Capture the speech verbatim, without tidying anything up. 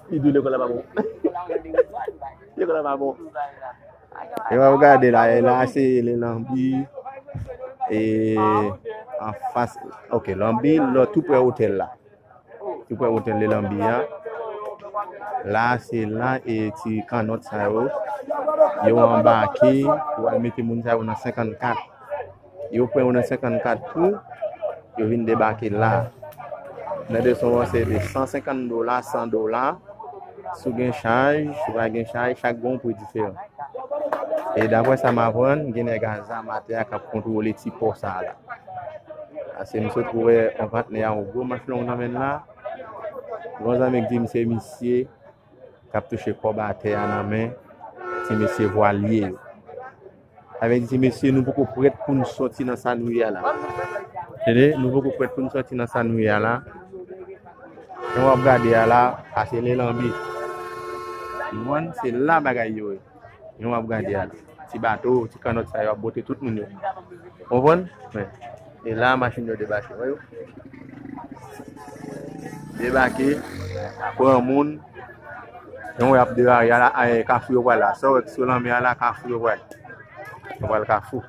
Li di lekòl la pa bon. Lekòl la pa bon. E w ap gade la, e la se le lanbi. E anfas, ok, lanbi, lò tou prè otèl la. Tou prè otèl le lanbi a. La, se la, e ti kannòt sa yo. Yo anbake pou al mete moun sa yo nan senkannkat. Yo pran yo nan senkannkat tou, yo vin debake la. Nan de son se de san senkant dola, san dola. Si w gen chaj, si w pa gen chaj, chak gen yon pri diferan. E daprè sa m aprann, gen nèg a zam atè a k ap kontwole ti pò sa a la. Paske m sot wè yon patnè a yon gwo manch long nan men l la. Yon zanmi k di m se misye k ap touche kòb atè a nan men ti mesye vwalye yo. Sa vle di, ti mesye, nou poko prèt pou n sòti nan sa nou ye a la. Tande, nou poko prèt pou n sòti nan sa nou ye a la. Jan w ap gade a la, a se le lanbi. Ou konprann? Se la bagay yo ye. Jan w ap gade a la. Ti bato, ti kannòt sa yo ap bote tout moun yo. Ou konprann? Men, e la machin yo debake, wè yo. Debake, pran moun. Jan w ap debake a la, a, e, Kafou yo pral la. Sa w wè ki sou lanmè a la, Kafou yo pral. Yo pral Kafou.